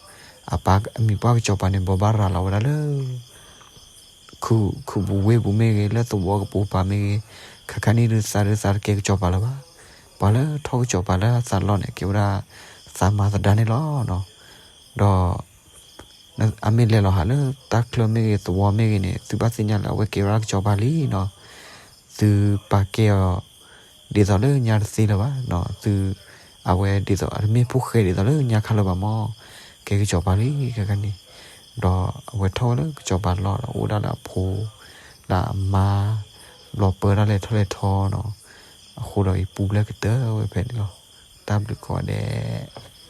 အပၢ်အမံၤပှၢ်ကစီၤပၤန့ၣ် ဘိးဘၣ်ရၤလီၤဝဲဒၣ်လၢ ခုၣ် ခုၣ်ပူၤဝ့ၢ်ပူၤမ့ၢ်ဂ့ၤ, လၢသဝီကပိာ်ပၤမ့ၢ်ဂ့ၤ, ခဲခါန့ၣ်ဒီးသးဒီးသးတကဲကစီၤပၤလၢၤဘၣ်. ပှၤလၢထီၣ်ကစီၤပၤလၢအသးလီၢ်န့ၣ် ကဲဝဲဒၣ် သးမၤသဒါန့ၣ်လီၤ. ဒီး အမ့ၢ်လဲၤလီၤဟးလၢတၢ်ချၢမ့ၢ်ဂ့ၤ သဝီမ့ၢ်ဂ့ၤန့ၣ် သုဘၣ်သ့ၣ်ညါလၢအဝဲကဲဝဲဒၣ်ကစီၤပၤလံနီၤ. သုပာ်ကဲအီၤ ဒ်သိးလၢညါတသ့လၢၤဘၣ်နီၤ. သု အဝဲဒ်သိးအတမ့ၢ်ဖိၣ်ဃဲဒ်သိးလၢညါခါလၢၤဘၣ်မး, ကဲကစီၤပၤလံခဲခါန့ၣ်. ဒီးအဝဲထီၣ်ဝဲလၢကစီၤပၤလီၢ်ဒီးအိၣ်ဒၣ်လၢအဖိ လၢအမါ ဘျီပၢတၢ်လဲၤထီၣ်လဲၤထီနီၤ. အဃိဒီးယပူၤဖျဲးကတၢၢ်ဝဲဖဲန့ၣ်လီၤ. တၢ်ဘျုးကိးဂၤဒဲး